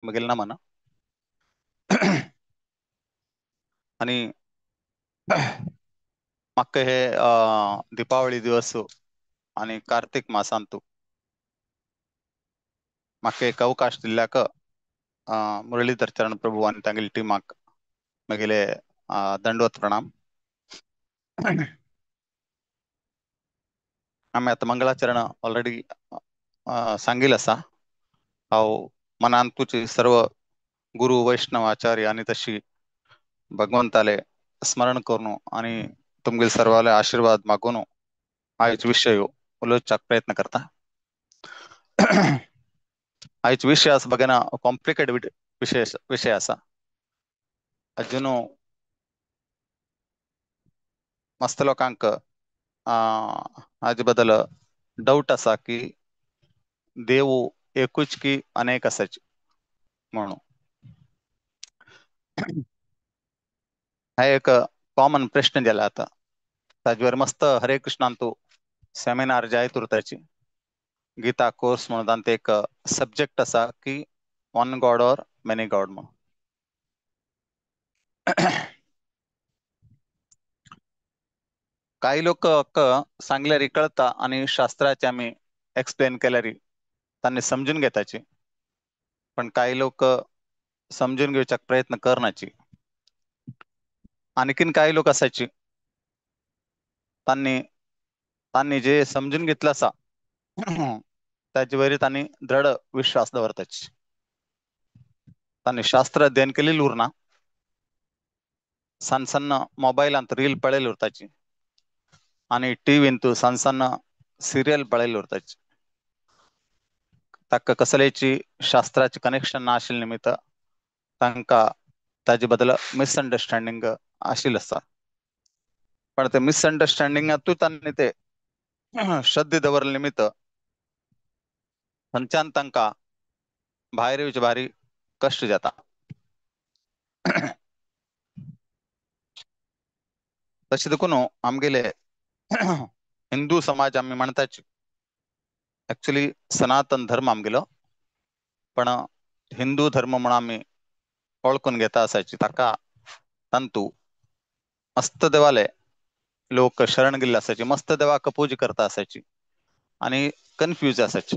म्हगेलें नमन. आनी म्हाका हे दिपावळी दिवस आनी कार्तीक मासांतू म्हाका एक अवकाश दिल्ल्याक मुरळीधर चरण प्रभू आनी तांगेले टिमाक म्हगेले दंडवत प्रणाम. आमी आतां मंगळाचरण ऑलरेडी सांगिल्लें आसा. हांव मनांतूच सर्व गुरु वैष्णव आचार्य आनी तशी भगवंताले स्मरण करून आनी तुमगेले सर्वाले आशीर्वाद मागून आयज विशय उलोवच्याक प्रयत्न करता. आयज विशय आसा बघना कॉम्प्लिकेटेड विशय आसा. अजून मस्त लोकांक हाजे बद्दल डाऊट आसा की देव एकूच की अनेक आसाची म्हणून. हा एक कॉमन प्रश्न जाला आता. ताजेर मस्त हरे कृष्णांतू सेमिनार जायत उरताची गीता कोर्स म्हणून तांचे एक सब्जेक्ट आसा की one God or many God म्हणून. काही लोक सांगल्यारी कळता आनी शास्त्राचे आमी एक्सप्लेन केल्यारी तांणी समजून घेताची, पण काही लोक समजून घेवच्याक प्रयत्न करनाची. आणखीन काही लोक असायची तांणी तांणी जे समजून घेतलं आसा ताजे वयर तांणी दृढ विश्वास दवरताची. तांणी शास्त्र अध्ययन केलेलं उरना, सण सण मोबायलांत रील पळयले उरताची आनी टीव्हींत सण सण सिरियल पळयले उरताची. ताका कसलेची शास्त्राचे कनेक्शन ना आशिल्ले निमित्त तांकां ताजे बद्दल मिसअंडरस्टँडींग आशिल्लें आसता. पण ते मिसअंडरस्टँडिंगातूय तांणी ते श्रद्धे दवरले निमित्त थंयच्यान तांकां भायर येवचे भारी कश्ट जाता. तशें देखून आमगेले हिंदू समाज आमी म्हणटाची एक्चुली सनातन धर्म आमगेलो, पण हिंदू धर्म म्हणून आमी वळखून घेता आसाची. ताका तांतू मस्त देवाले लोक शरण गेल्ले आसाची, मस्त देवाक पूजा करता आसाची आनी कन्फ्यूज आसाची.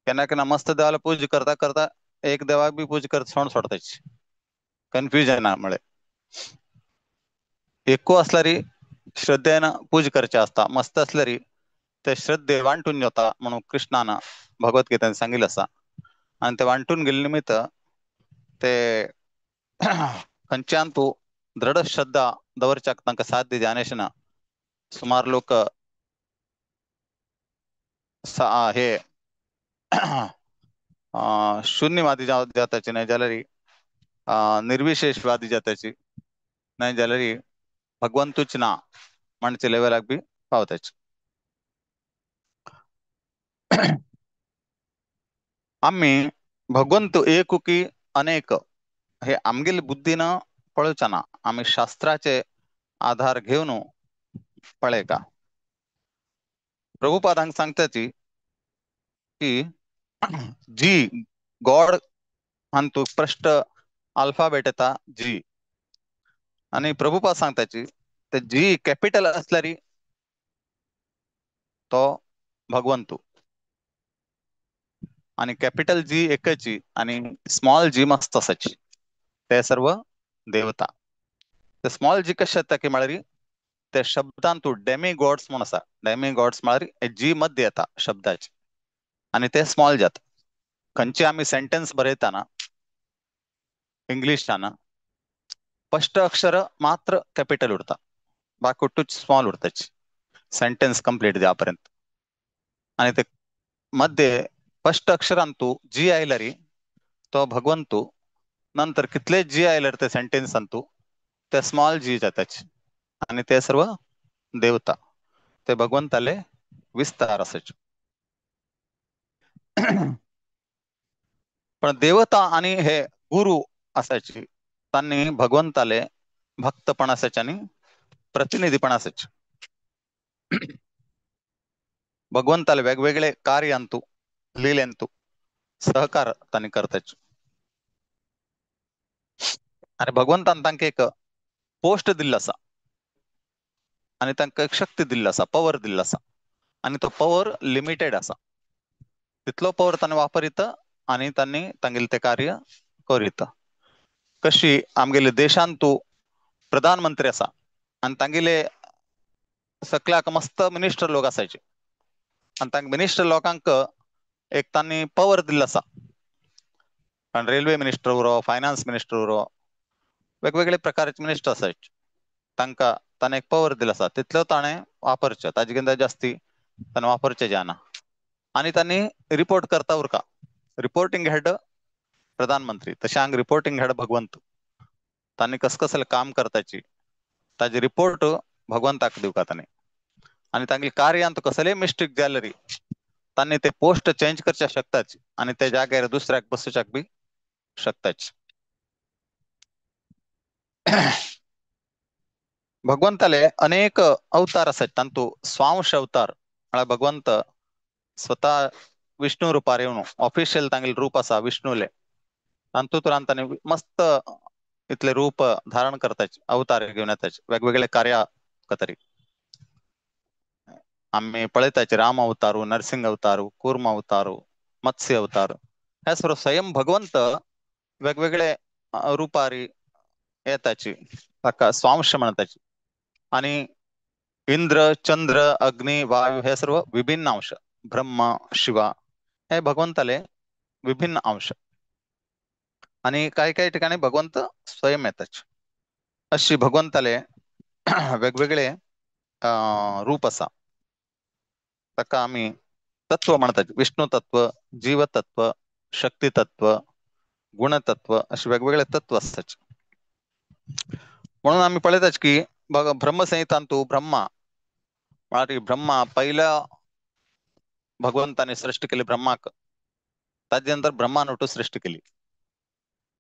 केन्ना केन्ना मस्त देवाला पूजा करता करता एक देवाक बी पूजा करता सोड सोडताची कन्फ्युजना मुळे. एको असल्यारी श्रद्धेन पूजा करचे आसता, मस्त असल्यारी ते श्रद्धे वांटून जाता म्हणून कृष्णान भगवद्गीतेन सांगिल्लें आसा. आनी ते वांटून गेल्ले निमित्त ते खंयच्यान तूं दृढ श्रद्धा दवरच्याक तांकां साध्य जायनाशिना. सुमार लोक हे शून्यवादी जाताची, नाही जाल्यार निर्विशेषवादी जाताची, नाही जाल्यार भगवंतूच ना म्हणचे लेवलाक बी पावताची. आमी भगवंत एक की अनेक हे आमगेले बुद्धीन पळोवचे ना, आमी शास्त्राचे आधार घेवन पळयता. प्रभुपादांक सांगताची की जी गॉड हांतू प्रश्न अल्फाबेट येता जी, आनी प्रभुपाद सांगताची ते जी कॅपिटल असल्यारी तो भगवंतू, आनी कॅपिटल जी एकची आनी स्मॉल जी मस्त आसाची, ते सर्व देवता. ते स्मॉल जी कशे येता की म्हळ्यार ते शब्दान तूं डेमी गॉड्स म्हूण आसा. डेमी गॉड्स म्हळ्यार जी मध्य येता शब्दाची आनी ते स्मॉल जाता. खंयचे आमी सेंटेन्स बरयतना इंग्लिशान फस्ट अक्षर मात्र कॅपिटल उरता, बाकी टूच स्मॉल उरताची सेंटेन्स कंप्लीट जावपर्यंत. आनी ते मध्ये फस्ट अक्षरान तूं जी आयल्यारी तो भगवंतू, नंतर कितले जी आयल्यार ते सेंटेन्सान तूं ते स्मॉल जी जाताची आनी ते सर्व देवता, ते भगवंताले विस्तार आसाचे. पण देवता आनी हे गुरु आसाची तांणी भगवंताले भक्तपण आसाचे आनी प्रतिनिधीपण आसाचे. भगवंताले वेगवेगळे कार्यांतू लिलेंतू सहकार तांणी करताचे. आनी भगवंतान तांकां एक पोस्ट दिल्लो आसा आनी तांकां एक शक्ती दिल्ली आसा, पवर दिल्लो आसा आनी तो पवर लिमिटेड आसा. तितलो पवर तांणी वापरीत आनी तांणी तांगेलें तें कार्य करीत. कशी आमगेले देशांत तूं प्रधानमंत्री आसा आनी तांगेले सकल्याक मस्त मिनिस्टर लोक आसायचे आनी तांकां मिनिस्टर लोकांक एक तांणी पवर दिल्लो आसा. कारण रेल्वे मिनिस्टर उरो, फायनान्स मिनिस्टर उरो, वेगवेगळे प्रकारचे मिनिस्टर आसायचे, तांकां ताणें एक पवर दिलो आसा, तितलो ताणें वापरचें, ताजे कितें जास्ती ताणें वापरचें जायना. आनी तांणी रिपोर्ट करता उरका, रिपोर्टिंग हेड प्रधानमंत्री, तशें हांगा रिपोर्टिंग हेड भगवंत. तांणी कस कसलें काम करताची ताजे रिपोर्ट भगवंताक दिवका तांणी. आनी तांगेले कार्यांत कसलेय मिस्टेक जाल्यार तांणी ते पोस्ट चेंज करच्या शकताच आनी ते जाग्यार दुसऱ्याक बसोवच्याक बी शकताच. भगवंताले अनेक अवतार आसात, तांतू स्वांश अवतार म्हळ्यार भगवंत स्वता विष्णू रुपार येवन ऑफिशियल तांगेलें रूप आसा विष्णूले, तांतूत तांणी मस्त इतले रूप धारण करताच, अवतार घेवन येताच वेगवेगळे कार्या कतरी. आमी पळयताच राम अवतारू, नरसिंह अवतारू, कूर्म अवतारू, मत्स्य अवतार, हे सर्व स्वयं भगवंत वेगवेगळे रुपारी येताची, ताका स्वांश म्हणताची. आनी इंद्र, चंद्र, अग्नी, वायू हे सर्व विभिन्न अंश, ब्रह्मा, शिवा हे भगवंताले विभिन्न अंश. आनी कांय कांय ठिकाणी भगवंत स्वयं येताच. अशी भगवंताले वेगवेगळे रूप आसा, ताका आमी तत्व म्हणतात. विष्णू तत्व, जीव तत्व, शक्ती तत्व, गुणतत्व अशे वेगवेगळे तत्व आसतात. म्हणून आमी पळयतात की ब्रह्मसंहितांतू ब्रह्मा म्हळ्यार ब्रह्मा पहिल्या भगवंताने सृष्टी केली ब्रह्माक, ताजे नंतर ब्रह्मान उठू सृष्टी केली.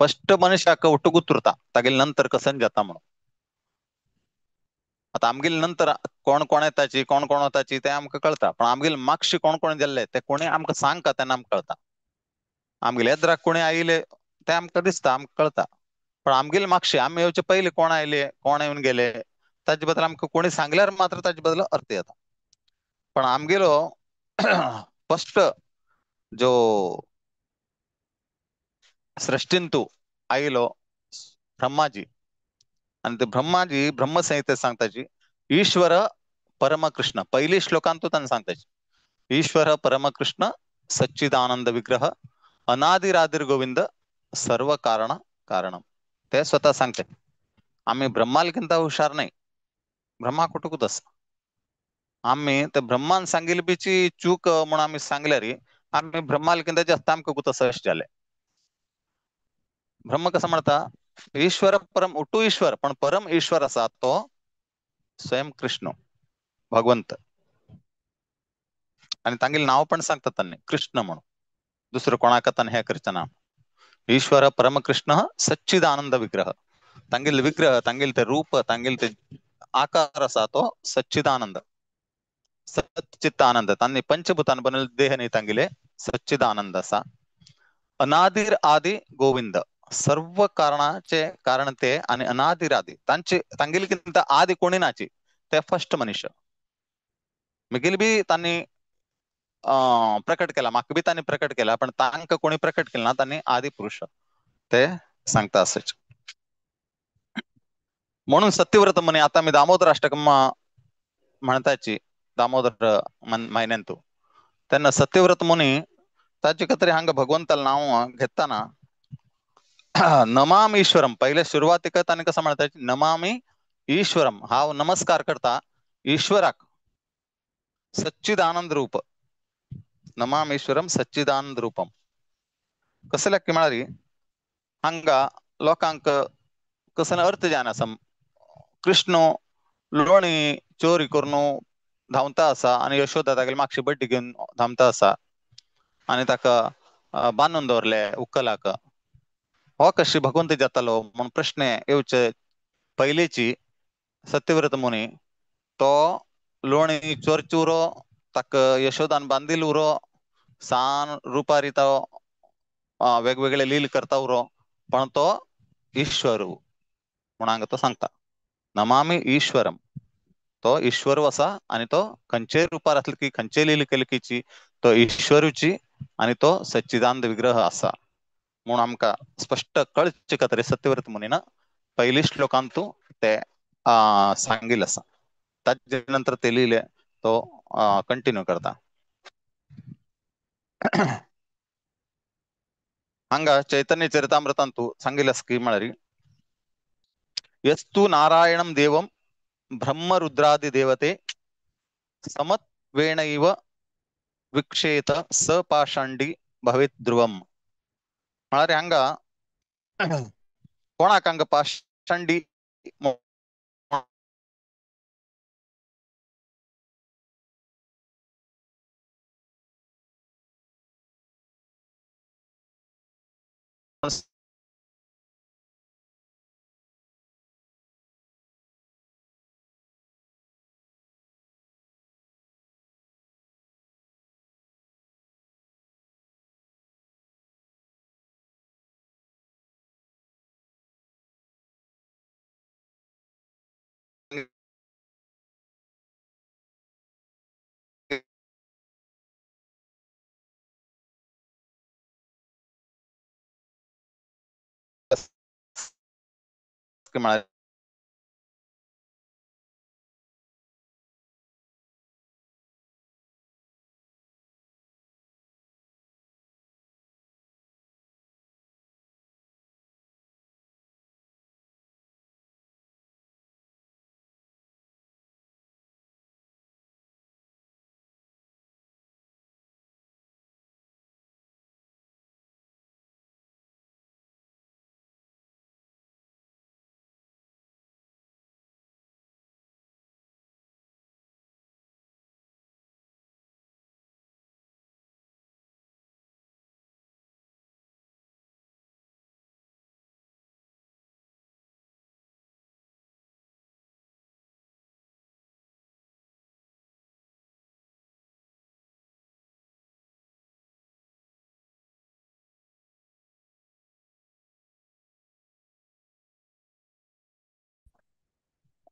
फस्ट मनुष्याक उठू उतरता तागेले नंतर कसन जाता म्हणून. आता आमगेले नंतर कोण कोण येताची कोण कोण वताची ते आमकां कळता, पण आमगेले मागशी कोण कोण जाल्ले ते कोणी आमकां सांगता तेन्ना आमकां कळता. आमगेले एद्राक कोणी आयले ते आमकां दिसता, आमकां कळता, पण आमगेले मागशी आमी येवचे पयले कोण आयले कोण येवन गेले ताजे बद्दल आमकां कोणी सांगल्यार मात्र ताजे बद्दल अर्थ येता. पण आमगेलो फस्ट जो सृष्टींतू आयलो ब्रह्माजी, आनी ते ब्रह्माजी ब्रह्मसंहितेत सांगताची ईश्वर परमकृष्ण, पयली श्लोकांतू तांणी सांगताची ईश्वर परमकृष्ण सच्चिदानंद विग्रह अनादिरादिर गोविंद सर्व कारण कारणम. ते स्वतः सांगते आमी ब्रह्मालकिंत हुशार नाही, ब्रह्मा कुटुकूच आसा. आमी ते ब्रह्मान सांगिल्ली बीची चूक म्हणून आमी सांगल्यार आमी ब्रह्मालकिंत जास्त आमकां गुत आसा अशें जालें. ब्रह्म कसं म्हणता ईश्वर परम उठू ईश्वर, पण परम ईश्वर आसा तो स्वयं कृष्ण भगवंत. आनी तांगेलें नांव पण सांगता तांणी कृष्ण म्हणून, दुसरं कोणाक तांणी हें करचें ना. ईश्वर परमकृष्ण सच्चिदानंद विग्रह, तांगेले विग्रह, तांगेले ते रूप, तांगेले ते आकार आसा तो सच्चिदानंद, सच्चित आनंद. तांणी पंचभूतान बनवलेले देह न्ही तांगेले, सच्चिदानंद आसा. अनादिर आदि गोविंद, सर्व कारणाचे कारण ते आणि अनादिर आदि तांचे तांगेले कितें आदि कोणी नाची, ते फस्ट मनुष्य. मिगेल बी तांणी प्रकट केला, म्हाका बी तांणी प्रकट केला, पण तांकां कोणी प्रकट केला ना, तांणी आदि पुरुष ते सांगता आसाच. म्हणून सत्यव्रत म्हणे आता मी दामोदर अष्टकम म्हणताची दामोदर महिन्यांतू, तेन्ना सत्यव्रत मुनी ताजे खातीर हांगा भगवंताला नांव घेताना नमामि ईश्वरम, पहिले सुरवातीक तांणी कसं म्हणतात नमामि ईश्वरम, हांव नमस्कार करता ईश्वराक सच्चिदानंद रूप, नमामि ईश्वरम सच्चिदानंद रूपम. कसल्याक की म्हळ्यार हांगा लोकांक कसो अर्थ जायना आसा, कृष्ण लोणी चोरी करून धांवता आसा आनी यशोदा तागेली मागशी बड्डी घेवन धांवता आसा आनी ताका बांदून दवरले उक्कलाक, हो कशी भगवंत जातालो म्हूण प्रश्न येवचे पयलींची सत्यव्रत मुनी तो लोणी चोरची उरो, ताका यशोदान बांदिल उरो, सान रुपारी तो वेगवेगळे लील करता उरो, पण तो ईश्वर. म्हणून हांगा तो सांगता. नमामि ईश्वरम, तो ईश्वर आसा आनी तो खंयचे रुपार आसलो की खंयचे लिले केले कीची तो ईश्वरूची आनी तो सच्चिदानंद विग्रह आसा म्हणून आमकां स्पश्ट कळचे खातीर सत्यव्रत मुनीन पयली श्लोकांतू ते सांगिल्लें आसा. ताजे नंतर ते लिहिले तो कंटिन्यू करता. हांगा चैतन्य चरितामृतांतू सांगिल्लें आसा की म्हळ्यार यस्तु नारायणं देवं ब्रह्मरुद्रादि देवते समत्वेनैव विक्षेत स पाषांडी भवेत ध्रुवम. म्हळ्यार हांगा कोणाक हांगा पाषांडी म्हळ्यार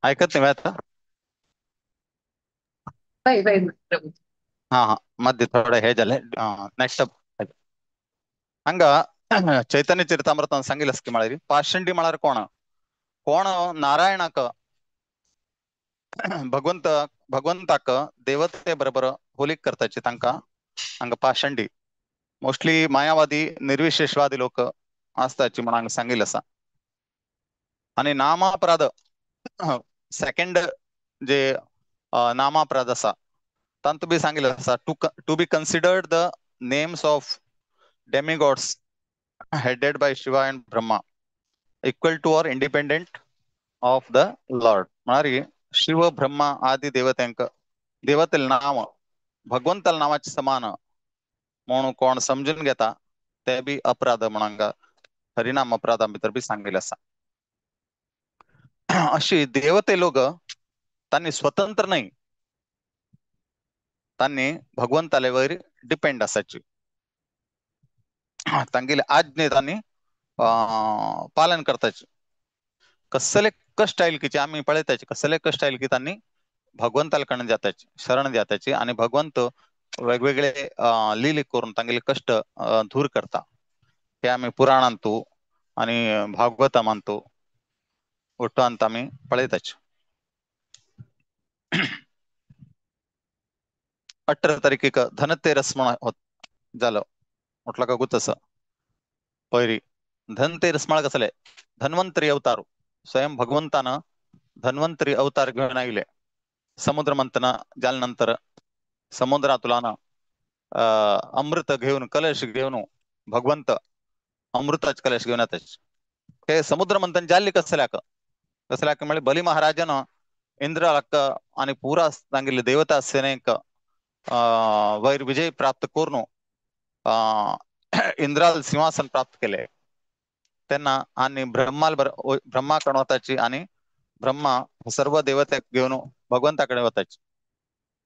ऐकत नाही आता. हा हा मध्ये थोडं हे झालं. नेक्स्ट हांगा चैतन्य चरितामृतान सांगिल्लें आसा की म्हळ्यार पाषंडी म्हळ्यार कोण कोण नारायणाक भगवंत भगवंताक देवते बरोबर होलीक करताची तांकां हांगा पाषंडी मोस्टली मायावादी निर्विशेषवादी लोक आसताची म्हणून हांगा सांगिल्लें आसा. आनी नामापराध सेकंड जे नामापराध आसा तांतू बी सांगिल्लें आसा to be considered the names of demigods headed by Shiva and Brahma equal to or independent of the lord. म्हळ्यार शिव ब्रह्मा आदी देवतांक देवतेल नाव भगवंताल नावाचे समान म्हणून कोण समजून घेता ते बी अपराध म्हणून हांगा हरिनाम अपराधा भितर बी सांगिल्लें आसा. अशी देवते लोक तांणी स्वतंत्र नाही, तांणी भगवंताले वयर डिपेंड आसाची, तांगेले आज्ञे तांणी पालन करताची. कसले कश्ट आयले की आमी पळयताची कसले कश्ट आयले की तांणी भगवंताले कडल्यान जाताची शरण जाताची आनी भगवंत वेगवेगळे लिले करून तांगेले कश्ट दूर करता. हे आमी पुराणांतू आनी भागवता मानतो ಒಟ್ಟು आमी पळयताची. 18 तारखेक धनतेरस म्हण जालो म्हटलं का गुतस पयरी धनतेरस म्हळ्यार कसले धन्वंतरी अवतार स्वयं भगवंतान धन्वंतरी अवतार घेवन आयले. समुद्र मंथन जाल्या नंतर समुद्रातुलान अमृत घेवन कलश घेवन भगवंत अमृताचे कलश घेवन येताच. हे समुद्र मंथन जाल्ले कसल्याक कसल्याक म्हळ्यार बली महाराजान इंद्राक आनी पुरा तांगेले देवता सेनेक वयर विजय प्राप्त करून इंद्राल सिंहासन प्राप्त केले. तेन्ना आनी ब्रह्माल ब्रह्मा कडेन वताची आनी ब्रह्मा सर्व देवतेक घेवन भगवंता कडेन वताची.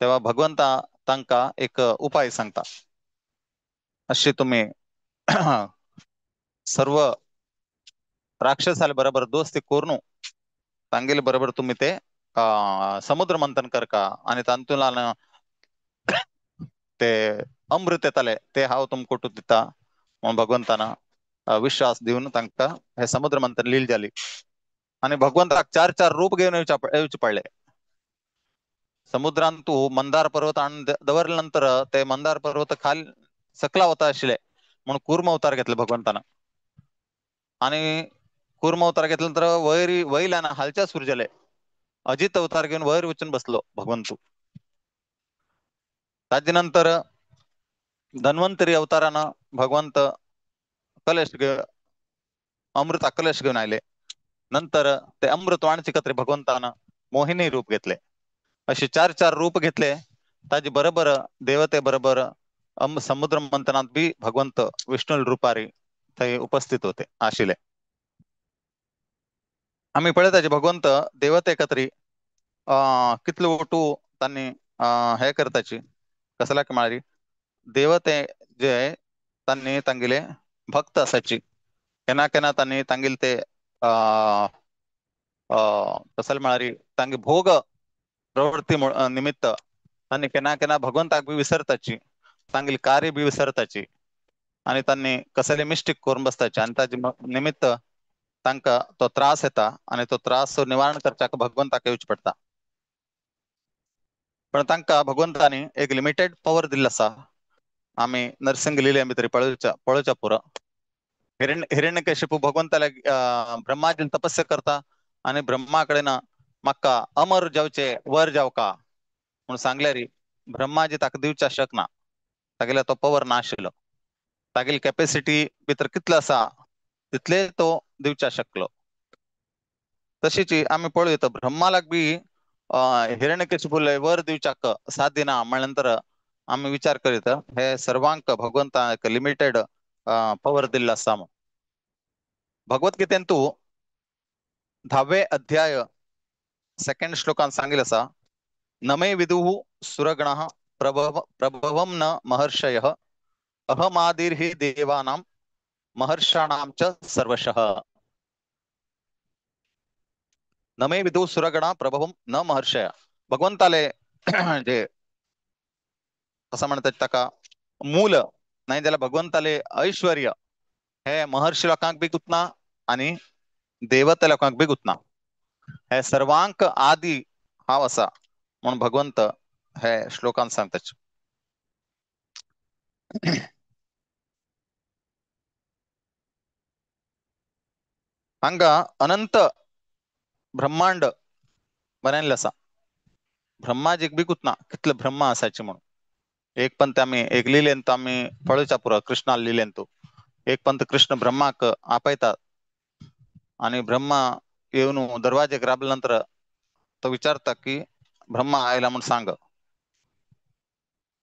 तेव्हा भगवंता तांकां एक उपाय सांगता, अशी तुमी सर्व राक्षसाले बरोबर दोस्ती करून तांगेले बरोबर तुम्ही ते समुद्र मंथन करका आणि तांतून ते अमृत येताले ते हांव तुमकां दिता म्हणून भगवंतान विश्वास दिवन तांकां हे समुद्र मंथन लील जाली. आणि भगवंताक चार चार रूप घेवन येवचे पडले. समुद्रांत तू मंदार पर्वत आणून दवरल्या नंतर ते मंदार पर्वत खाली सकला वता आशिल्ले म्हणून कूर्म अवतार घेतले भगवंतान. आणि कूर्म अवतार घेतल्यानंतर वैरी वैल्यान हालच्या सुरू जाले. अजित अवतार घेऊन वैर वचून बसलो भगवंतू. ताजे नंतर धन्वंतरी अवतारानं भगवंत कलश अमृता कलश घेऊन आले. नंतर ते अमृत वाणचिकत्रे भगवंतानं मोहिनी रूप घेतले. असे चार चार रूप घेतले. ताजे बरोबर देवते बरोबर समुद्र मंथनात बी भगवंत विष्णू रूपारी थंय उपस्थित होते आशिले. आम्ही पळयताचे भगवंत देवते एकत्री कितलो ओटू तांणी हे करताची कसला म्हळ्यार देवते जे तांणी तांगेले भक्त आसाची केन्ना केन्ना तांणी तांगेले ते कसले म्हळ्यार तांगे भोग प्रवृत्ती निमित्त तांणी केन्ना केन्ना भगवंताक बी विसरताची, तांगेले कार्य बी विसरताची आणि तांणी कसले मिस्टेक करून बसताची आणि ताजे निमित्त तांकां तो त्रास येता आणि तो त्रास निवारण करच्याक भगवंताक येवचें पडटा. पण तांकां भगवंतांनी एक लिमिटेड पवर दिल्लो आसा. आमी नरसिंह लिले भितर पळोवच्या पुरो. हिरण्यकशिपू भगवंताल्या ब्रह्माजीन तपस्या करता आणि ब्रह्मा कडेन म्हाका अमर जावचे वर जावका म्हणून सांगल्यार ब्रह्माजी ताका दिवच्या शकना. तागेलो तो पवर नाशिल्लो. तागेली कॅपेसिटी भितर कितलो आसा तितले तो दिवच्या शकलो. तशीच आमी पळयता ब्रह्मालाक बी हिरण्यकशिपूले वर दिवच्याक साध्य ना म्हणल्या नंतर आमी विचार करीत हे सर्वांक भगवंताक लिमिटेड पवर दिल्लो आसा. भगवद्गीतेंतू 10वे अध्याय 2nd श्लोकान सांगिल्लें आसा, नमे विदुः सुरगणः प्रभवं न महर्षयः अहमादिर्हि देवानां महर्षाणां च सर्वशः. नमे विदुः सुरगणः प्रभवं न महर्षय. भगवंताले जे कसं म्हणतात ताका मूल नाही त्याला भगवंताले ऐश्वर्य हे महर्षी लोकांक बी गुतना आणि देवता लोकांक बी गुतना. हे सर्वांक आदी हांव आसा म्हणून भगवंत हे श्लोकान सांगता. हांगा अनंत ब्रह्मांड बनयल्लें आसा. ब्रह्माजीक बी गुतना कितले ब्रह्मा आसाचे म्हणून. एक पंत आमी एक लिलेन आमी पळोवच्या पुरो कृष्णा लिलेन तो एक पंत कृष्ण ब्रह्माक आपयतात आणि ब्रह्मा येवन दरवाजेक राबल्या नंतर तो विचारता की ब्रह्मा आयला म्हणून सांग.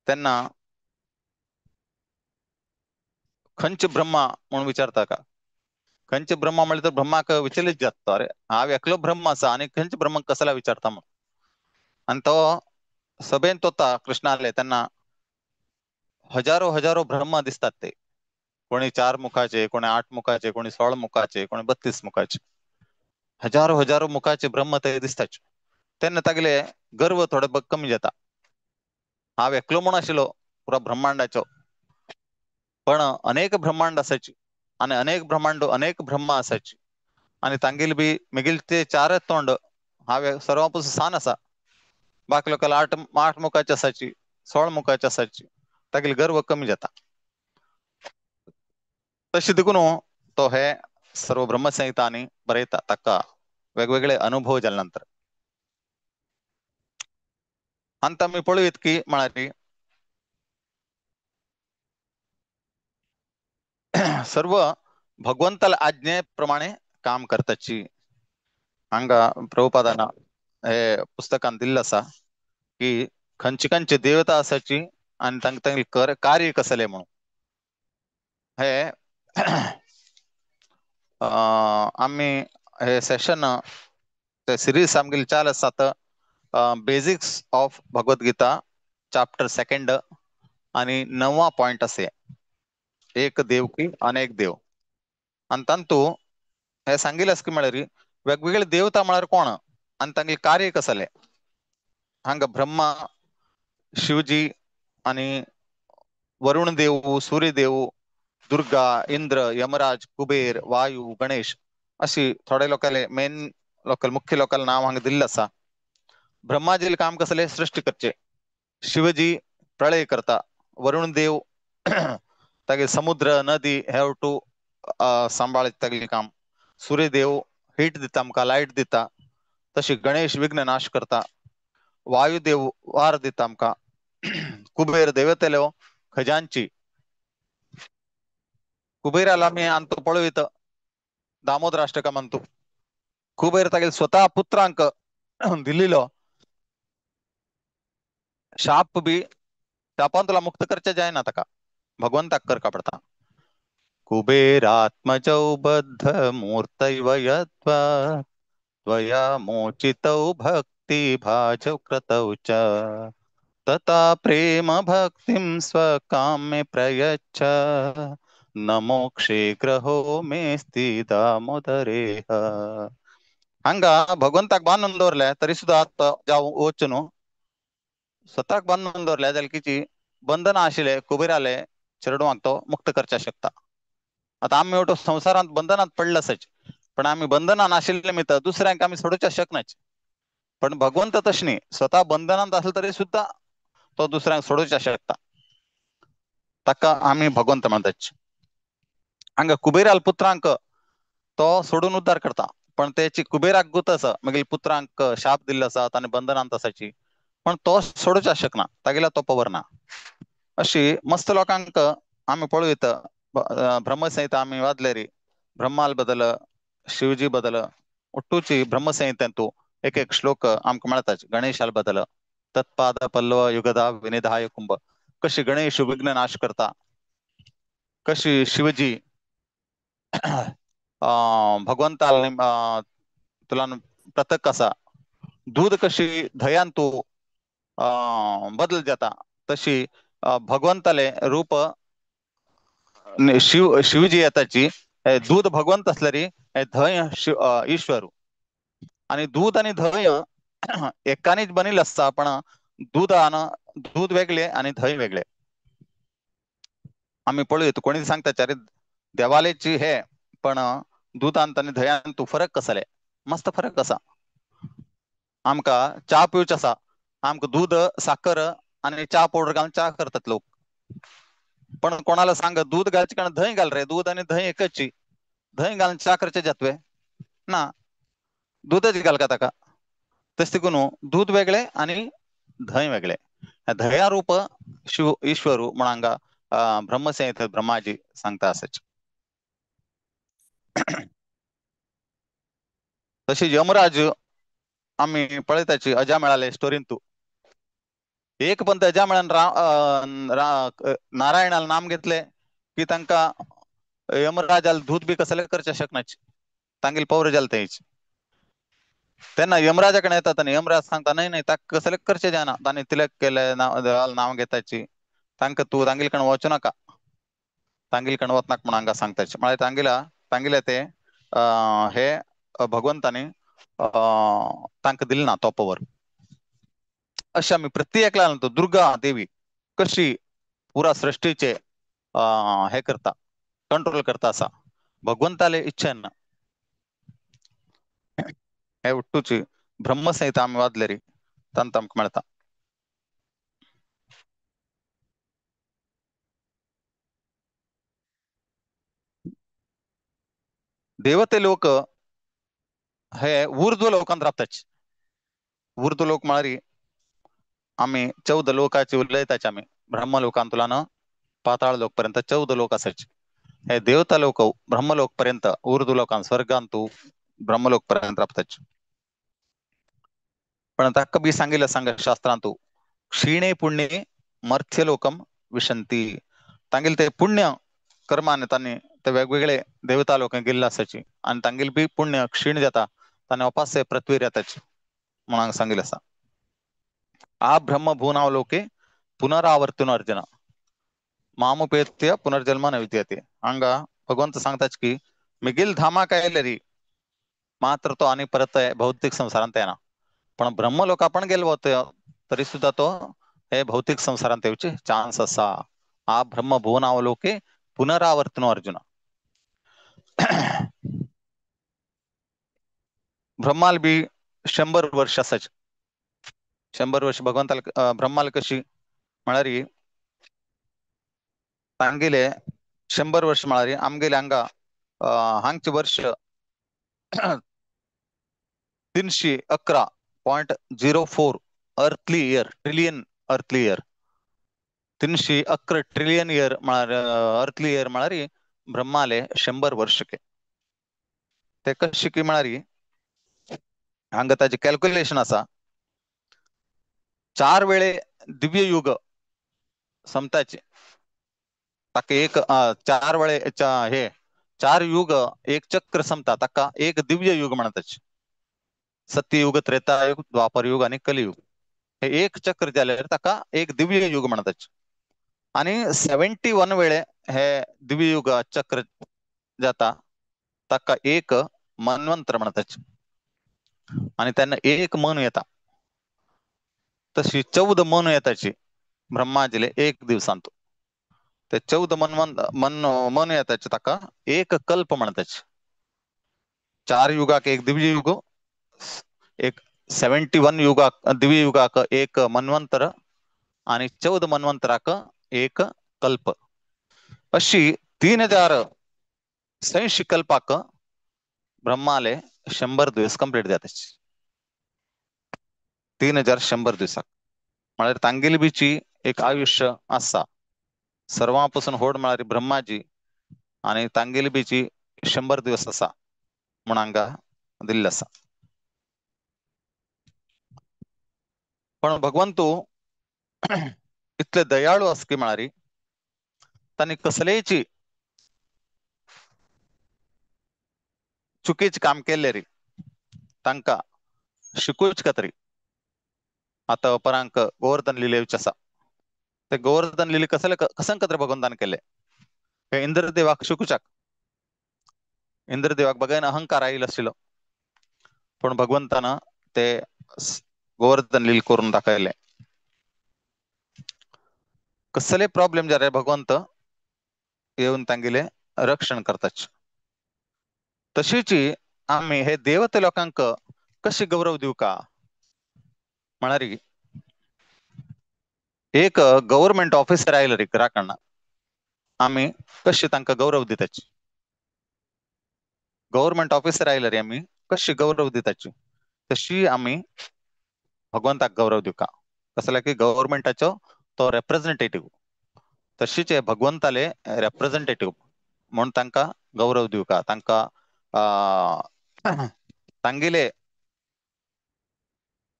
तेन्ना खंयचे ब्रह्मा म्हणून विचारता का खंयचे ब्रह्मा म्हणले तर ब्रह्माक विचलित जाता. अरे हांव एकलो ब्रह्म आसा आनी खंयचे ब्रह्म कसला विचारता म्हणून. आनी तो सभेन तोता कृष्णाले तेन्ना हजारो हजारो ब्रह्म दिसतात ते. कोणी 4 मुखाचे, कोणी 8 मुखाचे, कोणी 16 मुखाचे, कोणी 32 मुखाचे, हजारो हजारो मुखाचे ब्रह्म ते दिसतात. तेन्ना तागेले गर्व थोडे कमी जाता. हांव एकलो म्हूण आशिल्लो पुरा ब्रह्मांडाचो, पण अनेक ब्रह्मांड आसाची आनी अनेक ब्रह्मांड अनेक ब्रह्म आसाची आनी तांगेले बी मेगेले ते 4 तोंड हांव सर्वां पसून सान आसा. बाकी लोकांना 8 मुखाचे आसाची, 16 मुखाचे आसाची. तागेले गर्व कमी जाता. तशें देखून तो हे सर्व ब्रह्मसंहितांनी बरयता ताका वेगवेगळे अनुभव जाल्या नंतर. आनी आमी पळयत की म्हळ्यार सर्व भगवंताल्या आज्ञे प्रमाणे काम करताची. हांगा प्रभुपादान हे पुस्तकान दिल्लें आसा की खंयचे खंयचे देवता आसाची आनी तांकां तांगेलें कार्य कसलें म्हणून. हे आमी हे सेशन ते सिरीज आमगेली चाल आसात basics of Bhagavad Gita chapter 2 आणि 9वा पॉइंट असे एक देव की अनेक देव. आनी तांतू हे सांगिल्लें आसा की म्हळ्यार वेगवेगळे देवता म्हळ्यार कोण. आनी तांगेलें कार्य कसलें. हांगा ब्रह्मा, शिवजी आनी वरुण देव, सूर्यदेव, दुर्गा, इंद्र, यमराज, कुबेर, वायू, गणेश अशी थोडे लोकांले मेन लोकल मुख्य लोकांले नाव हांगा दिल्लें आसा. ब्रह्माजीले काम कसलें? सृष्टी करचे. शिवजी प्रळय करता. वरुण देव तागे समुद्र, नदी हे वटू सांबाळत तागेलें काम. सूर्यदेव हीट दिता आमकां, लायट दिता. तशी गणेश विघ्न नाश करता. वायुदेव वार दिता आमकां. कुबेर देवतेलो खजांची. कुबेराला आमी अंतू पळयत दामोदराष्टकम म्हणतो. कुबेर तागेले स्वतः पुत्रांक दिल्लो शाप बी शापान तुला मुक्त करचे जायना ताका, भगवंताक करका पडता. कुबेरात्मजौ बद्ध मूर्तैव यत्त्वा त्वया मोचितौ भक्ति भाजौ क्रतौ च तथा प्रेम भक्तिं स्वकाम्ये प्रयच्छ न मोक्षे ग्रहो मेस्ति दामोदरेह. हांगा भगवंताक बांदून दवरले तरी सुद्धा जावं वच न्हू, स्वताक बांदून दवरले जाल्यार कितें बंधनां आशिल्ले कुबेराले चेडवांक तो मुक्त करच्या शकता. आतां आमी वटो संवसारांत बंधनांत पडले आसाच, पण आमी बंधनां नाशिल्ले निमित्त दुसऱ्यांक आमी सोडूच्या शकनाच. पण भगवंत तशें न्ही, स्वता बंधनांत आसले तरी सुद्धा तो दुसऱ्यांक सोडूच्या शकता. ताका आमी भगवंत म्हणटात. हांगा कुबेराल पुत्रांक तो सोडून उद्धार करता, पण तेची कुबेराक गुत आसा मागीर पुत्रांक शाप दिल्लो आसा आनी बंधनांत आसाची, पण तो सोडूच्या शकना, तागेलो तो पवर ना. अशी मस्त लोकांक आमी पळयत ब्रह्मसंहिता आमी वाचलेरी, ब्रह्माल बदल, शिवजी बदल, ಒಟ್ಟುಚಿ ಬ್ರಹ್ಮಸಂಹಿತೆ एक एक श्लोक आमकां मेळटा. गणेशाल बदल तत्पाद पल्लव युगदा विनिधाय कुंभ, कशी गणेश विघ्न नाश करता, कशी शिवजी भगवंताल तुला प्रतक आसा, दूध कशी धयान तू बदल जाता, तशी भगवंताले रूप शिवजी येताची. दूध भगवंत असल्यारी धय शिव ईश्वर. आणि दूध आणि धय एकानेच बनिल असता, पण दूध आणि दूध वेगळे आणि धय वेगळे. आम्ही पळयत कोणी सांगता अरे देवालेची हे, पण दुधांत आणि धयांत तू फरक कसले? मस्त फरक असा. आमकां च्या पिवचे आसा, आमकां दूध साखर आणि च्या पावडर घालून च्या करतात लोक, पण कोणाला सांग दूध घालचे कारण दही घाल रे, दूध आणि दही एकची, दही घालून च्या करचे जातवे ना, दूधच घाल का ताका. तशें देखून दूध वेगळे आणि दही वेगळे. दया रूप शिव ईश्वर म्हण हांगा ब्रह्मसंहितेंत ब्रह्माजी सांगता आसाच. तशी यमराज आमी पळयताची अजामेळाले स्टोरीन तू एक पण अजामेळान नारायणाल नाम घेतले की तांकां यमराजाल दूत बी कसले करचे शकनाच, तांगेले पवर जाल तेच. तेन्ना यमराजा कडेन येतात आनी यमराज सांगता न्हय न्हय ताका कसले करचे जायना, तांणी तिलक केले देवाल नांव घेताची, तांकां तूं तांगेले कडेन वचूं नाका, तांगेले कडेन वचनाका म्हूण हांगा सांगताची. म्हळ्यार तांगेले ते हे भगवंतांनी तांकां दिले ना तो पवर. अशें आमी प्रत्येकला तो दुर्गा देवी कशी पुरा सृष्टीचे हे करता, कंट्रोल करता आसा भगवंताले इच्छेन. हे उट्टूची ब्रह्मसंहिता आमी वाचलेरी तांत आमकां मेळटा. देवते लोक हे ऊर्ध्व लोकांत रावताच. ऊर्ध्व लोक म्हळ्यार आमी 14 लोकाची उलयताच आमी, ब्रह्मलोकांतल्यान पाताळ लोक पर्यंत 14 लोक आसाचे. हे देवता लोक ब्रह्मलोक पर्यंत ऊर्ध्व लोकांत स्वर्गांतू ब्रह्मलोक पर्यंत रावताच. पण ताका बी सांगिल्लें सांग शास्त्रांतू क्षीणे पुण्ये मर्थ्यलोकम विशंती, तांगेले ते पुण्य कर्मान तांणी ते वेगवेगळे देवता लोक गेल्ले आसाची आनी तांगेले बी पुण्य क्षीण जाता, तांणी अपास्य पृथ्वीर येताची म्हणून सांगिल्लें आसा. आ ब्रह्म भूनाव लोके पुनरावर्तन अर्जुन मामुपेत्य पुनर्जन्म न विद्यते. हांगा भगवंत सांगताच की मिगेल धामाक आयले री मात्र तो आनी परत भौतिक संवसारांत येना. पण ब्रह्मलोका पण गेलो तरी सुद्धा तो हे भौतिक संसारांत येवचे चान्स आसा. आ ब्रह्म भुवनावलोके पुनरावर्तनो अर्जुन. ब्रह्माल बी 100 वर्ष आसाचे. 100 वर्ष भगवंताल ब्रह्माल कशी म्हळ्यार तांगेले 100 वर्ष म्हळ्यार आमगेले हांगा हांगचे वर्ष 311.04 earthly year, trillion earthly year. 311 trillion year म्हळ्यार अर्थली इयर म्हळ्यार ब्रह्माले 100 वर्ष के. ते कशी की म्हळ्यार हांगा ताजे कॅल्क्युलेशन आसा. 4 वेळे दिव्य युग समताचे ताका एक 4 वेळे हे 4 युग एक चक्र समता ताका एक दिव्य युग म्हणताचे. सत्ययुग, त्रेतायुग, द्वापर युग आणि कलियुग हे एक चक्र जाल्यार ताका एक दिव्य युग म्हणताचे. आणि 71 वेळे हे दिव्य युग चक्र जाता ताका एक मन्वंतर म्हणताचे. आणि त्यांना एक मन येता. तशी 14 मन येताची ब्रह्माजीले एक दिवसांत. ते 14 मन मन येताचे ताका एक कल्प म्हणताचे. 4 युगाक एक दिव्य युग, एक 71 युगाक दिव्य युगाक एक मन्वंतर आणि 14 मन्वंतराक एक कल्प. अशी 3080 कल्पाक ब्रह्माले 100 दिवस कंप्लीट जाताचे. 3100 दिवसाक म्हळ्यार तांगेली बीची एक आयुष्य आसा. सर्वांपासून होड म्हळ्यार ब्रह्माजी आणि तांगेली बीची 100 दिवस आसा म्हूण हांगा दिल्लें आसा. पण भगवंतू इतले दयाळू आसा की म्हळ्यार तांणी कसलेची चुकीचें काम केल्लें री तांकां शिकूच का तरी. आतां उपरांक गोवर्धन लिले आसा. ते गोवर्धन लिले कसले कसंक तर भगवंतान केले हे इंद्रदेवाक शिकूचाक. इंद्रदेवाक बघायन अहंकार आयिल्लो आशिल्लो पूण भगवंतान ते गोवर्धन लील करून दाखयले. कसले प्रॉब्लेम जाले भगवंत येवन तांगेले रक्षण करताच. तशीच आमी हे देवते लोकांक कशी गौरव दिवका म्हळ्यार एक गव्हर्मेंट ऑफिसर आयलो रे घराकडना आमी कशी तांकां गौरव दिताची. गव्हर्मेंट ऑफिसर आयलो रे आमी कशी गौरव दिताची तशी आमी भगवंताक गौरव दिवका. कसले की गव्हर्मेंटाचो तो रेप्रेझेंटेटिव्ह तशीच भगवंताले रेप्रेझेंटेटिव्ह म्हूण तांकां गौरव दिवका. तांकां तांगेले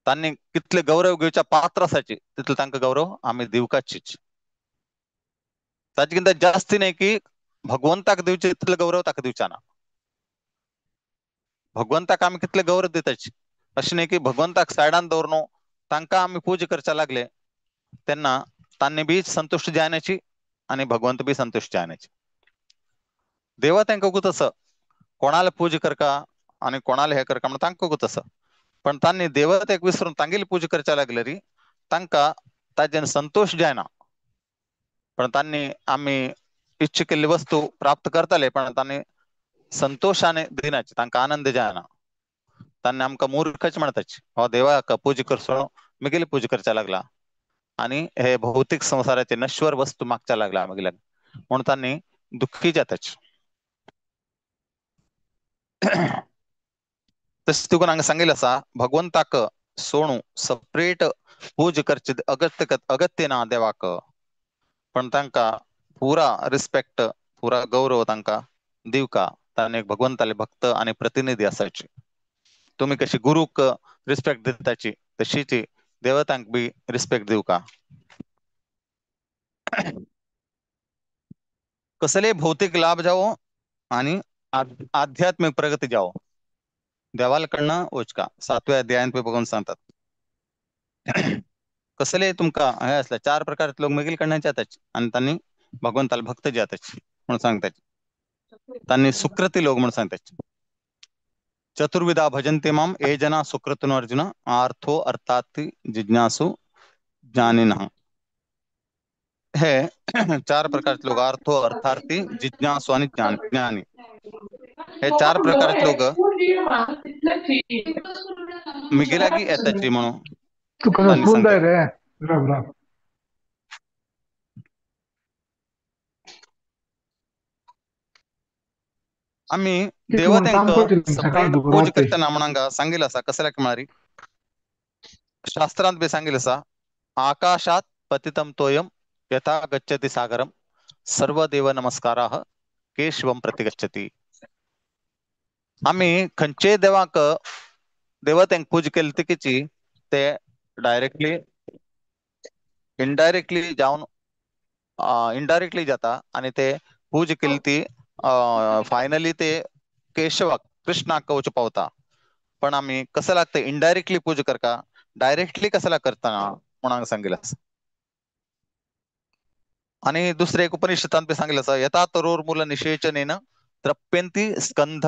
तांणी कितले गौरव घेवच्या पात्र आसाची तितले तांकां गौरव आमी दिवकाचीच. ताचे कितें जास्ती न्हय की भगवंताक दिवचे तितले गौरव ताका दिवचा ना. भगवंताक आमी कितले गौरव दिताची अशें न्हय की भगवंताक सायडान दवरून तांकां आमी पूजा करच्या लागले तेन्ना तांणी बी संतुश्ट जायनाची आनी भगवंत बी संतुश्ट जायनाची. देवा तांकां गुत आसा कोणाला पूजा करका आनी कोणाला हे करका म्हणून तांकां गुत आसा. पण तांणी देवतेक विसरून तांगेली पूजा करच्या लागले री तांकां ताजेन संतोष जायना. पण तांणी आमी इच्छा केल्ली वस्तू प्राप्त करताले पण तांणी संतोषाने दिनाची, तांकां आनंद जायना. तांणी आमकां मूर्खच म्हणताची हो देवाक पूजा करसो मिगेली पूजा करच्या लागला आनी हे भौतिक संसाराचे नश्वर वस्तू मागच्या लागला मागीर म्हणून तांणी दुःखी जाताच. तशें तुका हांगा सांगिल्लें आसा भगवंताक सोणू सपरेट पूजा करची अगत्य अगत्य ना देवाक, पण तांकां पुरा रिस्पेक्ट पुरा गौरव तांकां दिवका. तांणी भगवंताले भक्त आनी प्रतिनिधी आसाची. तुमी कशी गुरूक रिस्पेक्ट दिताची तशीच देवतांक बी रिस्पेक्ट दिवका. कसले भौतिक लाभ जावो आनी आध्यात्मिक प्रगती जावो देवालकडनं वचका. 7व्या अध्यायांत बघून सांगतात कसले तुमकां हे असले 4 प्रकारचे लोक मेगेल कडनं जाताच आनी तांणी भगवंताले भक्त जाताच म्हणून सांगतात. तांणी सुकृती लोक म्हणून सांगतात. चतुर्विधा भजन्ते माम ए जना सुकृतिनो अर्जुन आर्थो अर्थार्थी जिज्ञासु ज्ञानिनः. हे चार प्रकारचे लोक, आर्थो अर्थार्थी जिज्ञासु आणि ज्ञानी, हे चार प्रकारचे लोक मिगेलागी येताची म्हणून तू कसं त्यांनी स्पून सांगतात. रे राम राम. आम्ही ठीक म्हणून देवतेंक काम करतील सकाळ सपरेट दुपार पूज रात्री. करतना म्हणांगा सांगितलं असा कसल्याक म्हळ्यार शास्त्रांत बी सांगितलं असा आकाशात पतितम तोयम यथा गच्छति सागरम सर्व देव नमस्काराः केशवम प्रतिगच्छति. आम्ही खंयचे देवाक देवतेंक पूज केली तिकीची ते डायरेक्टली इनडायरेक्टली जावन इनडायरेक्टली जाता आणि ते पूज केली ती फायनली ते केशवाक कृष्णाक वचूंक पावता. पण आम्ही कसं लागतं इनडायरेक्टली पूज करका डायरेक्टली कसला करतना म्हणून सांगितलं. आणि दुसरे एक उपनिषदांत बी सांगितलं असं यथा तरोर मूल निषेचनेन तृप्यंती स्कंध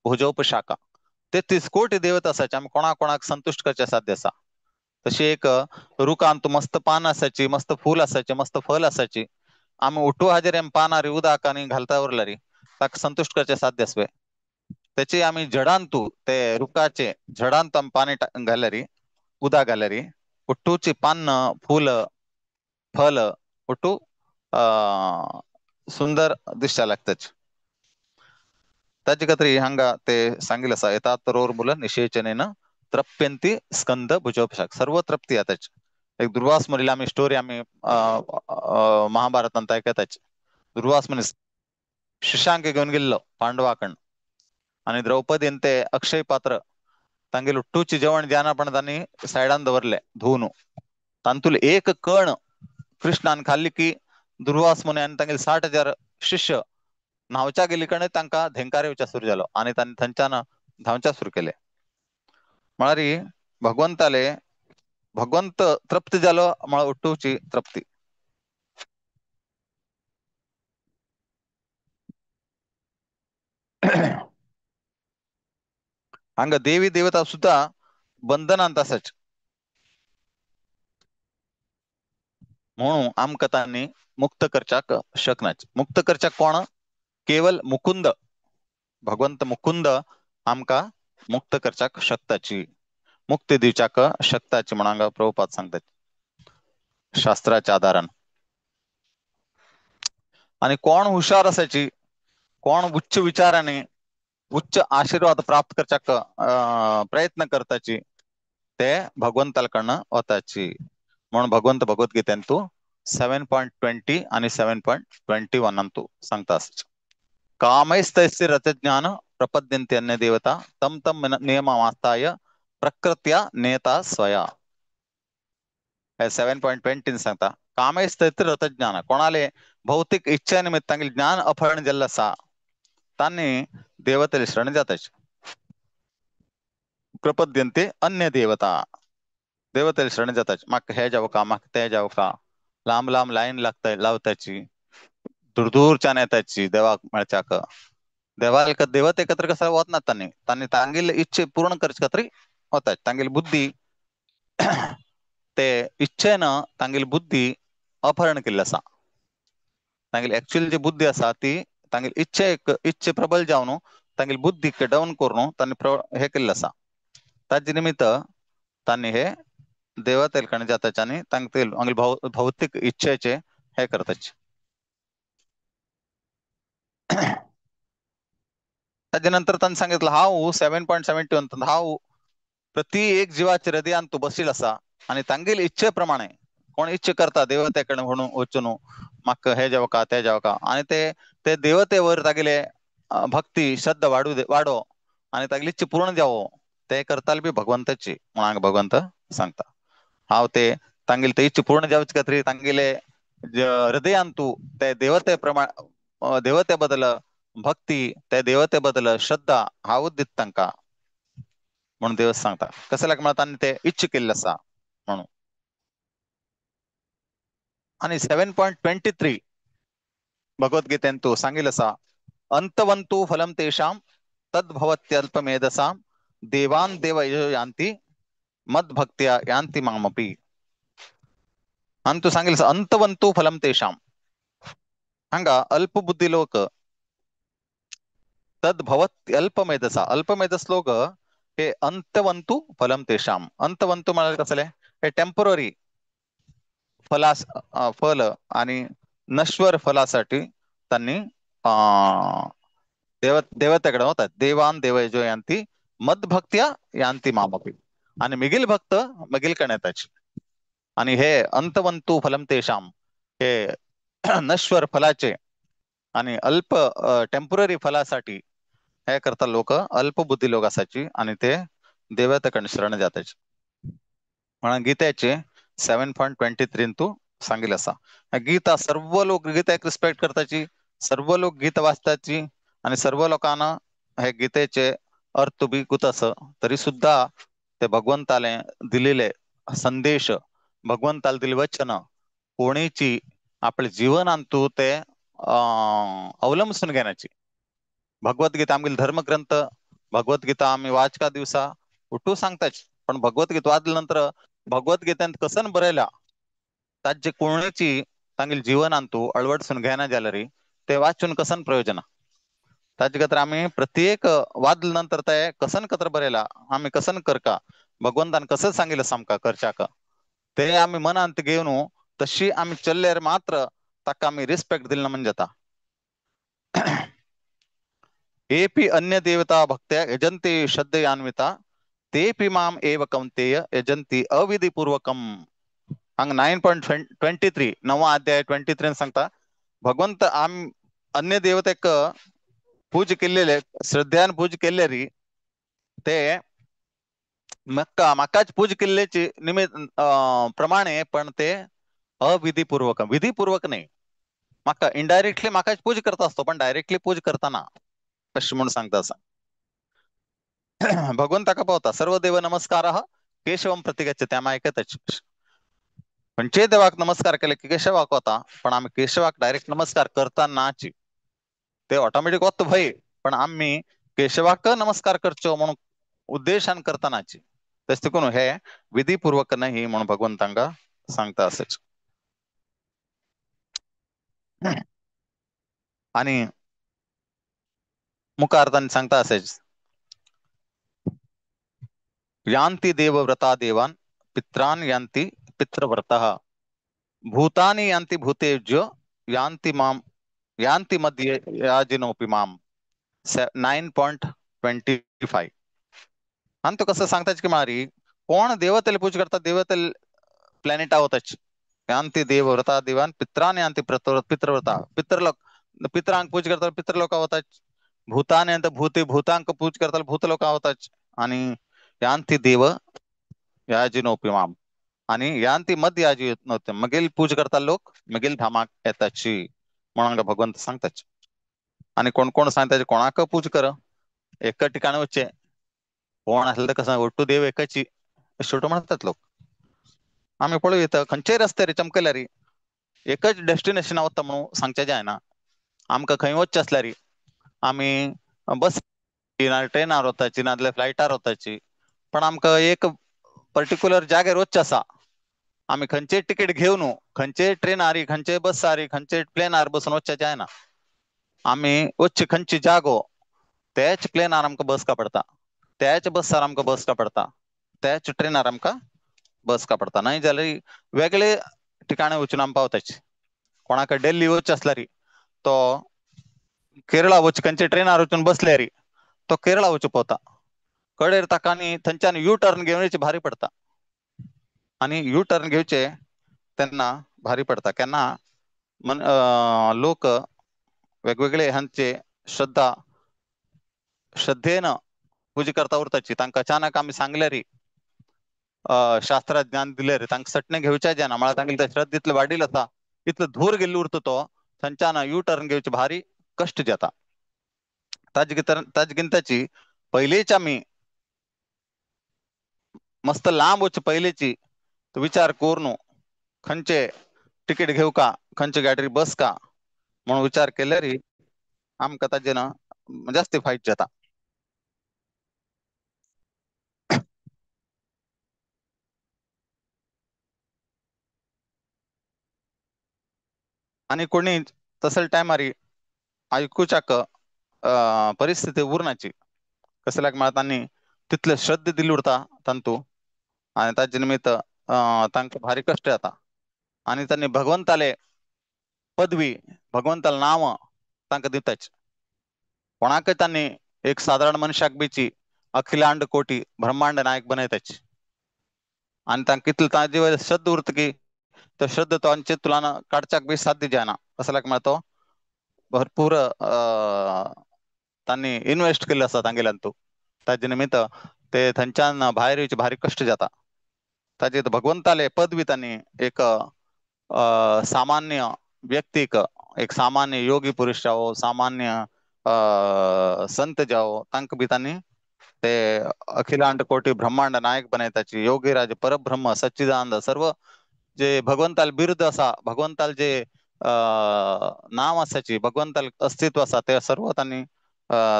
भुजोपशाखा. 33 कोटी देवता असायचे आम्ही कोणा कोणाक संतुष्ट करचे साध्य असा. तशी एक रुकांत मस्त पान असायची, मस्त फूल असायचे, मस्त फल असायची. आम्ही उठू हाजेर आमी पानारी उदक आणि घालता उरलारी ताका संतुष्ट करचे साध्य असवे. त्याचे आम्ही झडांतू ते रुकाचे झडांत आमी पाणी घालरी उदक घालरी उठूची पान फुल फल उठू सुंदर दिसच्या लागताच. ताजे खातीर हांगा ते सांगितलं आसा यथा तरोर मूल निषेचनेन तृप्यंती स्कंद भुजोपशाख सर्व तृप्ती येताच. एक दुर्वास मुनीला आम्ही स्टोरी आम्ही महाभारतांत ऐकताच. दुर्वास मुनी शिष्यांक घेवन गेल्लो पांडवाकण आणि द्रौपदीन ते अक्षय पात्र तांगेल उट्टूची जेवण जाना पण तांणी सायडान दवरले धुवन तांतूल एक कण कृष्णान खाल्ली की दुर्वास मुनी आनी तांगेले 60,000 शिष्य न्हावच्या गेली कडे तांकां धेंकार येवच्या सुरू जालो आनी तांणी थंयच्यान धांवच्या सुरू केले. म्हळ्यार भगवंताले भगवंत तृप्त जालो म्हळ्यार उट्टूची तृप्ती. हांगा देवी देवता सुद्धा बंधनांत आसाच म्हणून आमकां तांणी मुक्त करच्याक शकनाच. मुक्त करच्याक कोण? केवल मुकुंद, भगवंत मुकुंद आमकां मुक्त करच्याक शकताची, मुक्ती दिवच्याक शकताची म्हणून हांगा प्रभुपाद सांगतात शास्त्राच्या आधारान. आणि कोण हुशार असायची, कोण उच्च विचाराने उच्च आशीर्वाद प्राप्त करच्याक प्रयत्न करताची ते भगवंताकडनं वताची. म्हणून भगवंत भगवद्गीतेन तू 7.20 आणि 7.21 तू सांगता. कामैस्तैस्य रतज्ञान प्रपद्यन्ते अन्य देवता तम तम नियममास्थाय प्रकृत्या नेता स्वया. 7.20 सांगता कामैस्तैस्य रतज्ञान कोणाले भौतिक इच्छा निमित्त तांगेलें ज्ञान अपहरण जाल्लें आसा तांणी देवतेले शरण जाताच. प्रपद्यन्ते अन्य देवता देवतेले शरण जाताच. म्हाका हे जावं का म्हाका ते जावं का, लांब लांब लायन लागता लावताची, दूरदूरच्यान येताची देवाक मेळच्याक. देवाक देवते एकत्र कसं वतना तांणी तांणी तांगेले इच्छे पूर्ण करचे खातीर वतात. तांगेली बुद्धी ते इच्छेन तांगेली बुद्धी अपहरण केल्ली आसा. तांगेली एक्चुअल जी बुद्धी आसा ती तांगेली इच्छे इच्छे प्रबल जावन तांगेली बुद्धी डावन करून तांणी हे केल्लें आसा. ताजे निमित्त तांणी हे देवतेकडे जाताचे आनी तांगेले भौतिक इच्छेचे हे करताचे. ताजे नंतर तांणी सांगितलं हांव 7.71 हांव प्रति एक जिवाचे हृदयान तूं बसील आसा आनी तांगेले इच्छे प्रमाणे कोण इच्छा करता देवतेकडे म्हणून वचून म्हाका हे जावं का ते जावं का आनी ते ते देवतेवर तागेले भक्ती श्रद्धा वाडू वाडो आनी तागेली इच्छा पूर्ण जावो ते करताले बी भगवंताची म्हणून भगवंत सांगता. हांव ते तांगेले ते इच्छा पूर्ण जावचे खातीर तांगेले हृदयान तूं ते देवते प्रमाण देवते बदल भक्ती त्या देवते बदल श्रद्धा हांवूच दिता तांकां म्हणून देव सांगता. कसल्याक म्हणल्यार तांणी ते इच्छा केल्ली आसा म्हणून. आणि 7.23 भगवद्गीतेन तू सांगितलं आसा अंतवंतु फलम तेषां तद्भवत्यल्पमेधसां देवान देव यांती मद भक्त्या यांती मामपी. आणि तू सांगेल अंतवंतु फलम तेषाम. हांगा अल्पबुद्धी लोक तद्भवत अल्पमेधसा. अल्पमेधस लोक हे अंतवंतु फलम तेषाम. अंतवंतु म्हणाले कसले, हे टेम्पोररी फलास फल आणि नश्वर फलासाठी त्यांनी देवतेकडे होतात. देवान देवयजो यांती मदभक्त्या यांती मामपी. आणि मिगिल भक्त मगिल कण्याताची. आणि हे अंतवंतु फलम तेषाम हे नश्वर फलाचे आणि अल्प टेम्पोररी फलासाठी हे करता लोक अल्पबुद्धी लोक असायची आणि ते देवतेकडे शरण जातायचे. म्हणून गीतेचे 7.23 तू सांगेल असा. गीता सर्व लोक गीता एक रिस्पेक्ट करताची, सर्व लोक गीता वाचताची आणि सर्व लोकांना हे गीतेचे अर्थ बी कुत अस तरी सुद्धा ते भगवंताले दिलेले संदेश, भगवंताला दिले वचन कोणीची आपले जीवन आणतो ते अवलंबून घेण्याची. भगवद्गीता आमगेल धर्मग्रंथ, भगवद्गीता आम्ही वाचका दिवसा उठू सांगताच, पण भगवद्गीता वाचल्यानंतर भगवद्गीतेत कसन बरयला त्यात जे कोणीची तांगेल जीवन आणतो अळवडसून घेण्या जाल्यारी ते वाचून कसन प्रयोजन. त्याचे खातीर आम्ही प्रत्येक वाचल्यानंतर ते कसन कत्र बरयला आम्ही कसन करका भगवंतान कसं सांगितलं सामका करच्याक ते आम्ही मनांत घेऊन तशी आम्ही चल्ल्यार मात्र ताका आम्ही रिस्पेक्ट दिल ना म्हणजे जाता. एपी अन्य देवता भक्त्या यजंती श्रद्धयान्विता तेपि माम एव कौंतेय यजंती अविधिपूर्वकम. हांगा 9.23 नवा अध्याय 23 सांगता भगवंत आम अन्य देवतेक पूज केल्लेले श्रद्ध्यान पूज केल्ले री ते मक्का माकाच पूज केल्लेची निमित्त प्रमाणे, पण ते अविधिपूर्वक, विधिपूर्वक नाही. माका इनडायरेक्टली माकाच पूज करता असतो पण डायरेक्टली पूज करताना कशी म्हणून सांगता असं. भगवंताका पावता सर्व देव नमस्कार केशवम प्रतिगच्छ त्या ऐकतच. पण जे देवाक नमस्कार केले की केशवाक होता, पण आम्ही केशवाक डायरेक्ट नमस्कार करतानाची ते ऑटोमॅटिक होत भय, पण आम्ही केशवाक नमस्कार करचो म्हणून उद्देशान करतानाची तस कोण हे विधिपूर्वक नाही म्हणून भगवंतांगा सांगता असेच. आणि मुखार्थाने सांगता असेच यांती देवव्रता देवान पित्रान यांती पितृव्रतः भूतानि यांती भूतेभ्यो यांती माम यांती मध्ये याजिनोपि माम. 9.25. आणि तो कसं सांगताच की मारी कोण देवतेला पूज करतात देवतेल प्लॅनेट आवताच यांती देवव्रता देवान पित्रान यांती पितृव्रता पितृलोक पित्रांक पूज करतात पितृलोक आवताच भूतान यांत भूते भूतांक पूज करतात भूतलोक आवताच आणि यांती देव याजिनोपि माम आणि यांती मध्य याजी नव्हते मगेल पूज करता लोक मगेल धामाक येताची म्हणून भगवंत सांगताच. आणि कोण कोण सांगताच कोणाक पूज कर एका ठिकाणी वच्चे कोण असलं तर कसं ಒಟ್ಟು देव एकाची शेवटो म्हणतात लोक. आम्ही पळू येतं खंयचेय रस्त्यार चमकल्यारी एकच डेस्टिनेशन वता म्हणून सांगचे जायना. आमकां खंय वचचें आसल्यारी आमी बस ना ट्रेनार वताची नाजाल्यार फ्लायटार वताची, पण आमकां एक पर्टिक्युलर जाग्यार वचचें आसा. आमी खंयचे तिकेट घेवन खंयचे ट्रेनार खंयचे बसार खंयचे प्लेनार बसून वचचें जायना. आमी वचचे खंयची जागो त्याच प्लेनार आमकां बस का पडटा, त्याच बसार आमकां बस का पडटा, त्याच ट्रेनार आमकां बस का पडटा. नाही जाल्यार वेगळे ठिकाणी वचून आमी पावताची. कोणाक दिल्ली वचचें आसल्यार तो केरळा वच खंयचे ट्रेनार वचून बसल्यार तो केरळा वचूं पावता. कडेर ताका आनी थंयच्यान यू टर्न घेवचे भारी पडटा आनी यू टर्न घेवचे तेन्ना भारी पडटा. केन्ना मन लोक वेगवेगळे हांचे श्रद्धा श्रद्धेन पूजा करता उरताची तांकां अचानक आमी सांगल्यारी शास्त्रात ज्ञान दिल्यार तांकां सटणे घेवचे जायना. म्हळ्यार तांगेले श्रद्धा इतले वाडिल्लो आसा इतलो धूर गेल्लो उरता तो थंयच्यान यू टर्न घेवचे भारी कश्ट जाता. ताजे गिंताची पयलींच आमी मस्त लांब वचचे पयलींची विचार करून खंयचे तिकीट घेवं का खंयचे गाडयेर बस का म्हणून विचार केल्यार आमकां ताजें ना जास्ती फायदो जाता. आनी कोणी तसल टायमार आयकुच्याक परिस्थिती उरनाची. कसल्याक म्हळ्यार तांणी तितले श्रद्धा दिली उरता तांतू आनी ताजे निमित्त तांकां भारी कश्ट जाता. आनी तांणी भगवंताले पदवी, भगवंताले नांव तांकां दिताच. कोणाकय तांणी एक सादारण मनशाक बीची अखिलांड कोटी ब्रह्मांड नायक बनयताच. आनी तांकां कितले ताजे वयर श्रद्धा उरता की तो श्रद्धा तांचे तुलान काडच्याक बी साध्य जायना. कसल्याक म्हळ्यार तो भरपूर तांणी इन्वेस्ट केल्ले आसा तांगेल्यान तूं, ताजे निमित्त ते थंयच्यान भायर येवचे भारी कश्ट जाता. ताजे भगवंताले पदवी तांणी एक सामान्य व्यक्तीक, एक सामान्य योगी पुरुष जावो, सामान्य संत जावो, तांकां बी तांणी ते अखिलांड कोटी ब्रह्मांड नायक बनयताची, योगीराज परब्रह्म सच्चिदानंद सर्व जे भगवंताल बिरुद आसा, भगवंताल जे नांव आसाची, भगवंताल अस्तित्व आसा, ते सर्व तांणी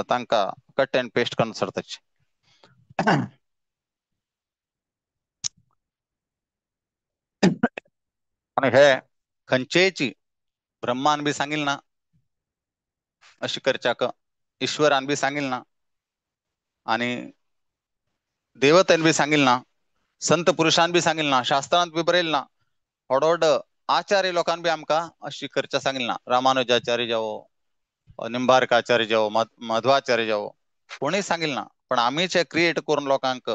तांकां कट अँड पेस्ट करून सरताची. आनी हे खंयचेची ब्रह्मान बी सांगिल ना अशें करच्याक, ईश्वरान बी सांगिल ना, आनी देवतेन बी सांगिल ना, संत पुरुषान बी सांगिल ना, शास्त्रांत बी बरयल ना, व्हड व्हड आचार्य लोकान बी आमकां अशी करच्या सांगिल ना. रामानुजाचार्य जावो, निंबार्काचार्य जावो, मध्वाचार्य जावो, कोणीय सांगिल ना. पण आमीच हे क्रिएट करून लोकांक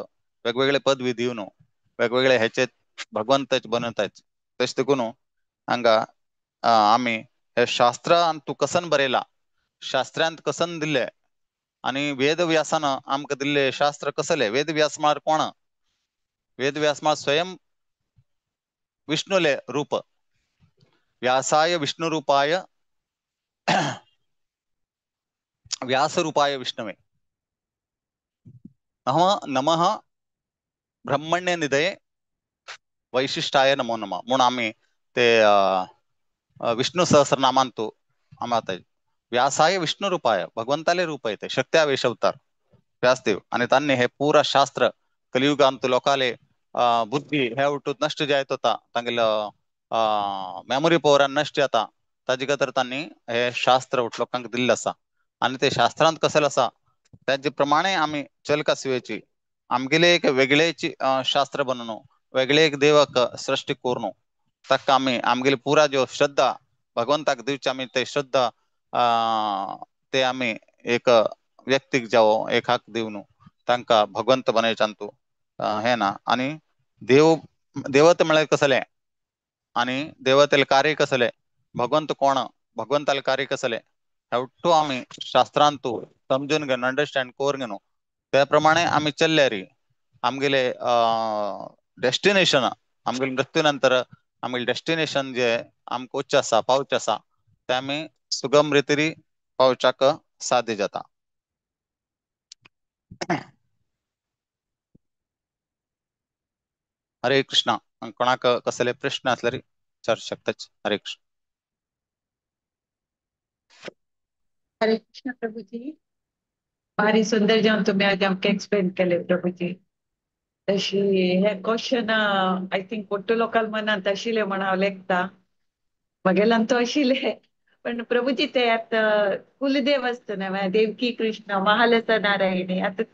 वेगवेगळे पदवी दिवन वेगवेगळे हेचे भगवंतच बनयताच. तशें देखून हांगा आमी हे शास्त्रांत तूं कसन बरयला, शास्त्रांत कसन दिल्ले आनी वेदव्यासान आमकां दिल्ले शास्त्र कसले. वेदव्यास म्हळ्यार कोण? वेदव्यास म्हळ्यार स्वयं विष्णुले रूप. व्यासाय विष्णुरूपाय व्यासरूपाय विष्णवे नमः नमः ब्रह्मण्य निधये वैशिष्टाय नमो नमः म्हूण आमी ते विष्णु सहस्रनामांतु आमी व्यासाय विष्णुरूपाय भगवंताले रूप येते शक्त्यावेश अवतार व्यासदेव. आनी तांणी हे पुरा शास्त्र कलियुगांत लोकाले बुद्धी हे उठून नष्ट जायत होता, तांगेलो मेमोरी पवरान नष्ट जाता, ताजे खातीर तांणी हे शास्त्र लोकांक दिल्लें आसा. आनी ते शास्त्रांत कसलें आसा ताजे प्रमाणे आमी चलका सिवेची आमगेले एक वेगळेची शास्त्र बनोवन वेगळे एक देवक सृष्टी करून ताका आमी आमगेली पुरा ज्यो श्रद्धा भगवंताक दिवची आमी ते श्रद्धा ते आमी एक व्यक्तीक जावो एक हक दिवन तांकां भगवंत बनयच्यान तूं हें ना. आनी देव देवत म्हळ्यार कसलें आनी देवतेले कार्य कसलें, भगवंत कोण, भगवंताले कार्य कसलें, हेवटू आमी शास्त्रांतू समजून घेवन अंडरस्टँड करून घेवन त्या प्रमाणे आमी चल्ल्यारी आमगेले डेस्टिनेशन, आमगेले मृत्यू नंतर आमगेले डेस्टिनेशन जे आमकां उच्च आसा पावचें आसा तें आमी सुगम रितीरी पावच्याक साध्य जाता. हरे कृष्णा. कोणाक कसले प्रश्न असल्यार विचारू शकताच. हरे कृष्ण. हरे कृष्ण प्रभुजी, भारी सुंदर जावन तुमी आज आमकां एक्सप्लेन केले प्रभुजी. तशी हे क्वेश्चन I think ಒಟ್ಟು लोकांक मनांत आशिल्ले म्हण हांव लेखता, म्हगेल्यान तो आशिल्ले. पण प्रभुजी ते आतां कुलदेव आसता न्हय, देवकी कृष्ण महालसा नारायणी, आतां